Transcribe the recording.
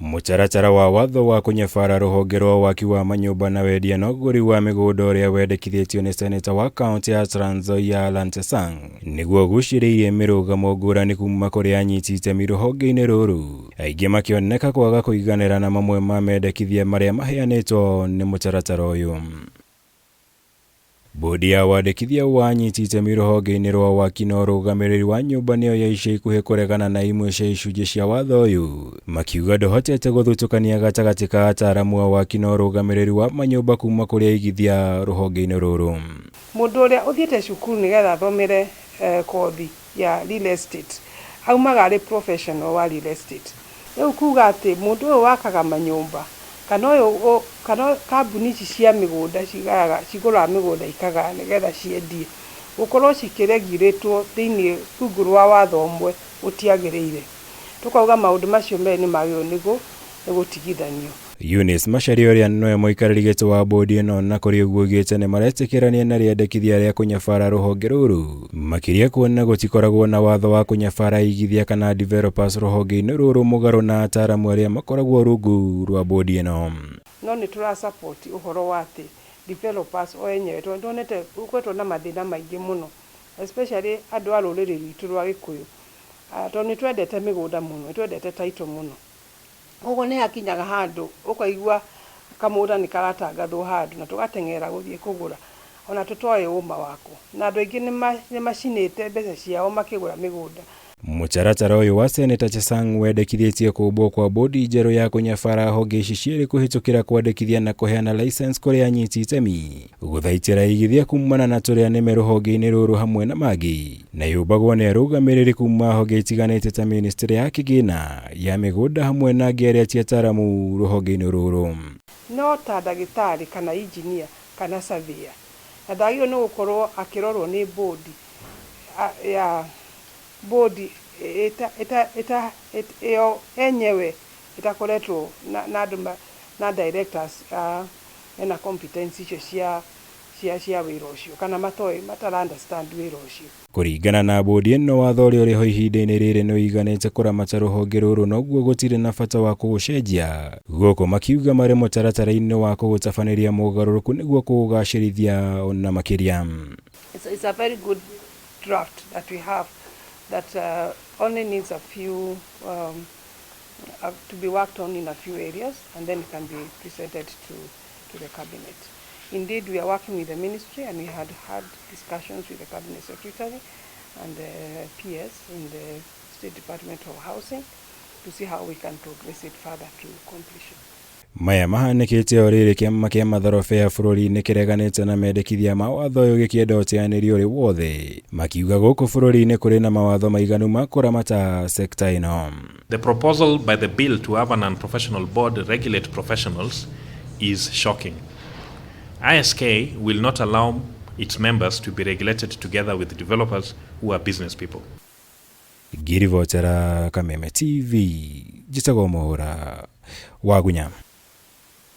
Mũtaratara wa watho wa kũnyabara rũhonge rwa waki wa manyũmba na wendia na ũgũri wa mĩgũnda ũrĩa wendekithĩtio nĩ seneta wa kaũntĩ ya Trans Nzoia Alan Chesang nĩguo ũgucĩrĩirie mĩrũgamo ngũrani kuma kũrĩ anyiti itemi rũhonge-inĩ rũrũ, aingĩ makĩoneka kwaga kũiganĩra na mamwe ma mendekithia marĩa maheanĩtwo nĩ mũtaratara ũyũ. Bodi ya wandĩkithia wa anyiti itemi rũhonge-inĩ rwa waki na ũrũgamĩrĩri wa nyũmba nĩyo ya ica ikuhĩ kũregana na imwe cia icunjĩ cia watho ũyũ, makiuga ndũhotete gũthutũkania gatagatĩ ka ataaramu a waki na ũrũgamĩrĩri wa manyũmba kuma kũrĩ aigithia rũhonge-inĩ rũrũ. Mũndũ ũrĩa ũthiĩte cukuru nĩgetha athomere kothi ya real estate aumaga arĩ professional wa real estate. Rĩu kuga atĩ mũndũ ũyũ wakaga manyũmba kana ũyũ kana kambuni ici cia mĩgũnda cigayaga cigũraga mĩgũnda ikagaya nĩgetha ciendie, gũkorwo cikĩ regulate wo thĩiniĩ rungu rwa watho ũmwe gũtiagĩrĩire. Tũkauga maũndũ macio merĩ nĩ magĩrĩirwo nĩ gũtigithanio. Eunice Macharia ũrĩa nĩwe mũikarĩri gĩtĩ wa bodi ĩno na kũrĩ ũguo oigĩte nĩ maretĩkĩrania na rĩendekithia rĩa kũnyabara rũhonge rũrũ makĩria kuona gũtikoragwo na watho wa kũnyabara aigithia kana developers rũhonge-inĩ rũrũ mũgarũ na ataaramu arĩa makoragwo rungu rwa bodi ĩno. No nĩ tũra support ũhoro wa atĩ developers o enyewe tondũ nĩ tuonete gũkoretwo na mathĩna maingĩ mũno especially andũ a rũrĩrĩ rwitũ rwa Gĩkũyũ, tondũ nĩ twendete mĩgũnda mũno, nĩ twendete title mũno. Koguo nĩ hakinyaga handũ ũkaigua kamũgũnda nĩ karatangathwo handũ na tũgateng'era gũthiĩ kũgũra ona tũtoĩ ũma wako. Na andũ aingĩ nĩ macinĩte mbeca ciao makĩgũra mĩgũnda. Mũtaratara ũyũ wa Seneta Chesang wendekithĩtie kũmbwo kwa bodi njerũ ya kũnyabara honge ici cierĩ kũhĩtũkĩra kwandĩkithia na kũheana license kũrĩ anyiti itemi, gũthaitĩra aigithia kumana na tũrĩa nĩme rũhonge-inĩ rũrũ hamwe na mangĩ, na yũmbagwo nĩ arũgamĩrĩri kuma honge itiganĩte ta ministry ya kĩgĩna, ya mĩgũnda hamwe na angĩ arĩa ti ataaramu rũhonge-inĩ rũrũ. No ta ndagĩtarĩ kana engineer kana surveyor, na ndagĩrĩirwo nĩ gũkorwo akĩrorwo nĩ bodi ya bodi ĩyo enyewe ĩtakoretwo na andũ na directors mena competence icio cia wĩra ũcio kana matoĩ matara understand wĩra ũcio. Kũringana na bodi ĩno, watho ũrĩa ũrĩ ho ihinda-inĩ rĩrĩ nĩ ũiganĩte kũramata rũhonge rũrũ noguo gũtirĩ na bata wa kũũcenjia, gũkũ makiuga marĩ mũtaratara-inĩ wa kũũtabanĩria mogarũrũku nĩguo kũũgacĩrithia ona makĩria. It's a very good draft that we have that only needs a few to be worked on in a few areas, and then it can be presented to the cabinet. Indeed, we are working with the ministry, and we had had discussions with the cabinet secretary and the PS in the State Department of Housing to see how we can progress it further to completion. Maya mahanĩkĩte o rĩrĩ kĩama kĩa matharobea bũrũri-inĩ kĩreganĩte na mendekithia ma watho ũyũ gĩkĩenda ũteanĩrio ũrĩ wothe, makiuga gũkũ bũrũri-inĩ kũrĩ na mawatho maiganu ma kũramata sekta ĩno. The proposal by the bill to have an unprofessional board regulate professionals is shocking. ISK will not allow its members to be regulated together with developers who are business people. Ngĩribotera Kameme TV, njĩtagwo Mwaũra Wagunya.